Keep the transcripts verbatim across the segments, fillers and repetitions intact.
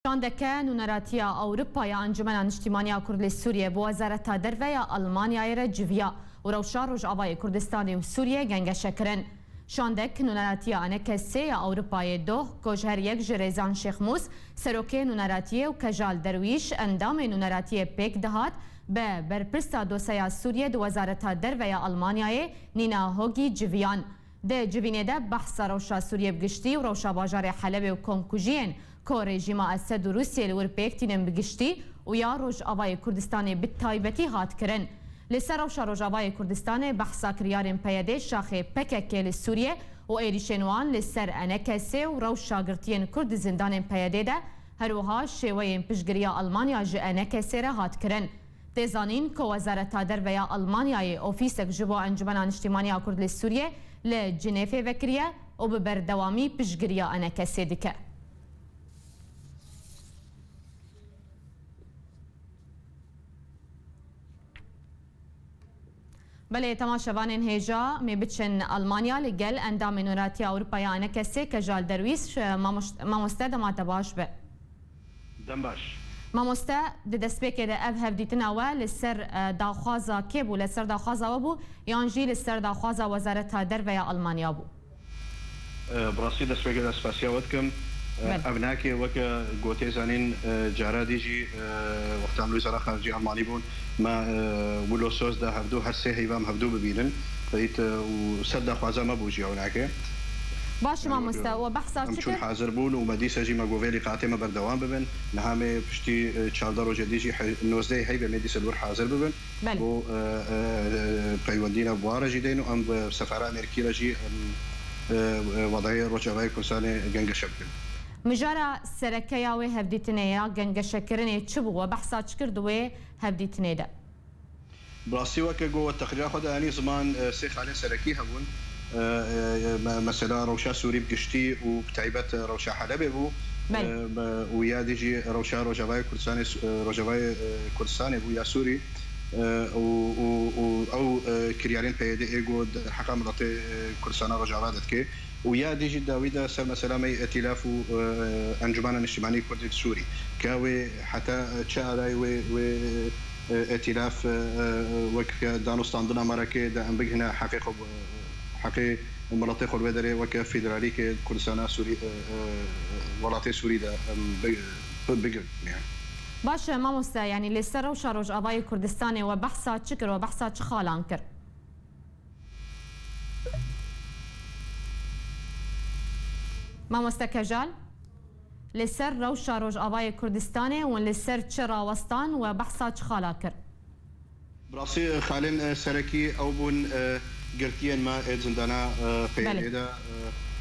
Şandeke Nûneratiya Ewropa ya Encûmena Niştîmaniya Kurd li Sûriyê bi Wezareta Derve ya Almanyayê re civiya û rewşa Rojavayê Kurdistanê û Sûriyê gengeşe kirin. Şandek Nûneratiya Enekesê ya Ewropayê doh, ku ji her yek ji Rêzan Şêxmûs, serokê nûneratiyê û Kejal Derwîş, endamê nûneratiyê pêk dihat, bi berpirsa dosyeya Sûriyê di Wezareta Derve ya Almanyayê, Nina Hogî, civiyan. Di civînê de behsa rewşa Sûriyê bi giştî û rewşa bajarê Helebê û komkujiyên ku rejîma Esed û Rûsiyê li wir pêk tînin bi giştî û ya Rojavayê Kurdistanê bi taybetî hat kirin. Li ser rewşa Rojavayê Kurdistanê behsa kiryarên P Y D, şaxê P K K li Sûriyê û êrîşên wan li ser Enekesê û rewşa girtiyên Kurd di zindanên P Y D de, her wiha şêweyên piştgiriya Almanya ji Enekesê re hat kirin. Tê zanîn ku Wezareta Derve ya Almanyayê ofîsek ji bo Encûmena Niştîmaniya Kurd li Sûriyê li Cinêfê vekiriye û bi berdewamî piştgiriya Enekesê dike. Belê, temaşevanên hêja, mê biçin Almanya, li gel endamê Nûneratiya Ewropa ya Enekesê, Kejal Derwîş, mamoş-, mamoste, dema te baş be. Dem baş. Mamoste, di destpêkê de ev hevdîtina we li ser, e, daxwaza kê bû? Li ser daxwaza we bû yan jî li ser daxwaza Wezareta Derve ya Almanya bû? E, bi rastî destpêkê de spasiya we dikim. E, Belê. Ev nake weke gotê zanîn, e, cara dî jî, e, wexta min wî zara xaricî Almanî bûn, me, e, wilo soz da hevdû, her sê heyva em hevdû bibînin. Peyt, e, û ser daxwaza me bû jî ew nake. Baş, yani, mamoste, we behsa em çi çûn kir? Hazir bûn û me dîsa jî me got vê lîqatê me berdewam bibin. Niha me piştî, e, çardeh rojê dî jî he-, nozdehê heyvê me dîsa li wir hazir bibin. Belê. Bo, e, e, e, peywendîna bi wan re jî deyn û em bi sefara Amerîkî re jî em, e, e, wedayê Rojavayê Kurdistanê gengeşe bikin. Mijara sereke ya wê hevdîtinê ya gengeşekirinê çi bû? We behsa çi kir di wê hevdîtinê de? Bi rastî weke got, teqrîra xwe de anî ziman, e, sê xalên serekî hebûn. E, e, me-, mesela rewşa Sûrî bi giştî û bi taybet rewşa Helebê bû. Belê. E, me-, û ya dî jî rewşa Rojavayê Kurdistanê, e, Rojavayê, e, Kurdistanê bû ya Sûrî. E, û, û, û ew, e, kiryarên P Y D'ê got di heqa miletê, e, Kurdistana Rojava de dike. û ya dî jî dawî de ser mesela me yê Etîlaf û, e, Encûmena Niştimanî Kurdî li Sûrî, ke wê heta çi arayî wê, wê, e, Etîlaf, e, e, wek danûstandina Marakê de em bigihine heqê xwe, heqê miletê xwe li wê derê weke federalîkê Kurdistana Sûrî, e, e, welatê Sûrî de em bi-, bi-, bigihine. Baş e, mamoste, yanî li ser rewşa Rojavayê Kurdistanê we behsa çi kir, we behsa çi xalan kir? Mamoste Kejal, li ser rewşa Rojavayê Kurdistanê hûn li ser çi rawestan we behsa çi xala kir? Bi rastî xalên, e, serekî ew bûn, e, girtiyên me ê zindana, e, Belê. P Y D'ê de,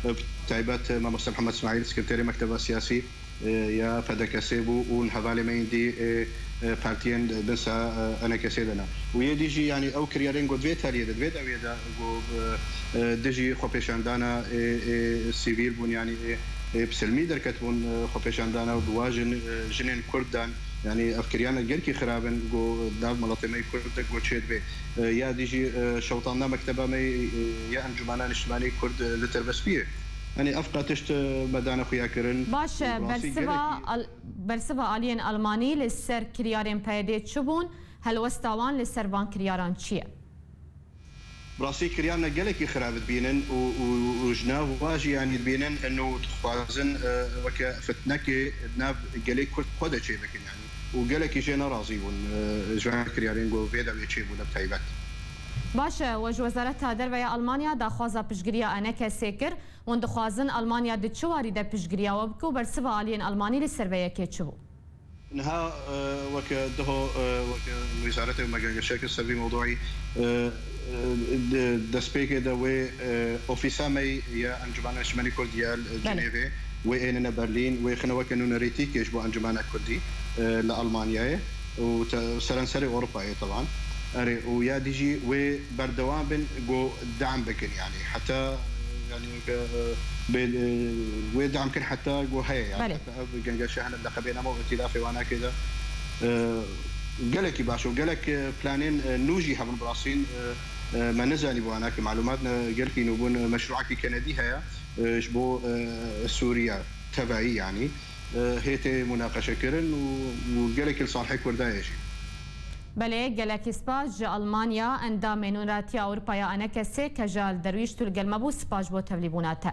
e, e, bi taybet, e, Mamoste Mihemed Îsmaîl, sekreterê Mekteba Siyasî, e, ya P D K S'ê bû û hevalê me yên dî, e, e, partiyên bin sa, e, Enekesê de ne. Û yê dî jî, yanî ew kiryarên ku di vê tariyê de, di vê dawiyê de ku, e, e, dijî xwepêşandana, e, e, sivîl bûn, yanî, e, e, bi silmî derketibûn, e, xwepêşandana û bi wa jin, e, jinên Kurd dan, yanî ev kiryana gelkî xirab in ku nav miletê me yê Kurd de ku çêdibe. E, ya dî jî, e, şewitandina mekteba me, e, ya Encûmena Niştimanî Kurd, e, li Terbespiyê. Yanî ev qatişt, e, me dane xuya kirin. Baş e, û rastî bersiva gelekî al-, bersiva aliyên Almanî li ser kiryarên P Y D'ê çi bûn? Helwesta wan li ser van kiryaran çi ye? Bi rastî kiryarna gelekî xirab dibînin û, û, û ji nav wa jî yanî dibînin eno dixwazin, e, weke fitnekê di nav gelê Kurd xwe de çêbikin yanî. Û gelekî jê nerazî bûn, e, ji van kiryarên ku vê dawiyê çêbûne bi taybet. Baş e, we ji Wezareta Derve ya Almanya daxwaza piştgiriya Enekesê kir. Hûn dixwazin Almanya di çi warî de piştgiriya we bike û bersiva aliyên Almanî li ser vê yekê çi bû? Niha, e, weke diho, e, weke wîzaretê me gengeşe kir ser vî mewdûî, e, e, de-, destpêkê de wê, e, ofîsa me ya Encûmena Niştimanî Kurd ya Belê. Cinêvê, wê ênine Berlîn, wê xine weke nûnerîtîkê ji bo Encûmena Kurdî, e, li Almanyayê û te-, serenserê Ewropayê teban. Erê, û ya dî jî wê berdewam bin ku deam bikin, yanî heta, yanî ke, e, bê, e, wê deam kin heta ku heye, yanî Belê. Heta ev gengeşe hene leqebê nema û îtîlafê wanakê de, e, gelekî baş û gelek, e, planên, e, nû jî hebin bi rastîn, e, e, me nizanî bi wanakê malûmat ne gelkî nû bûn, e, meşrûekî Kenedî heye, e, ji bo, e, Sûriya tevayî yanî. e, hê tê munaqeşekirin û, û gelekî li salhê Kurda ye jî. Belê, gelekî spas ji Almanya, endamê Nûneratiya Ewropaya ANKSê, Kejal Derwîş, tu li gel me bû, spas ji bo tevlîbûna te.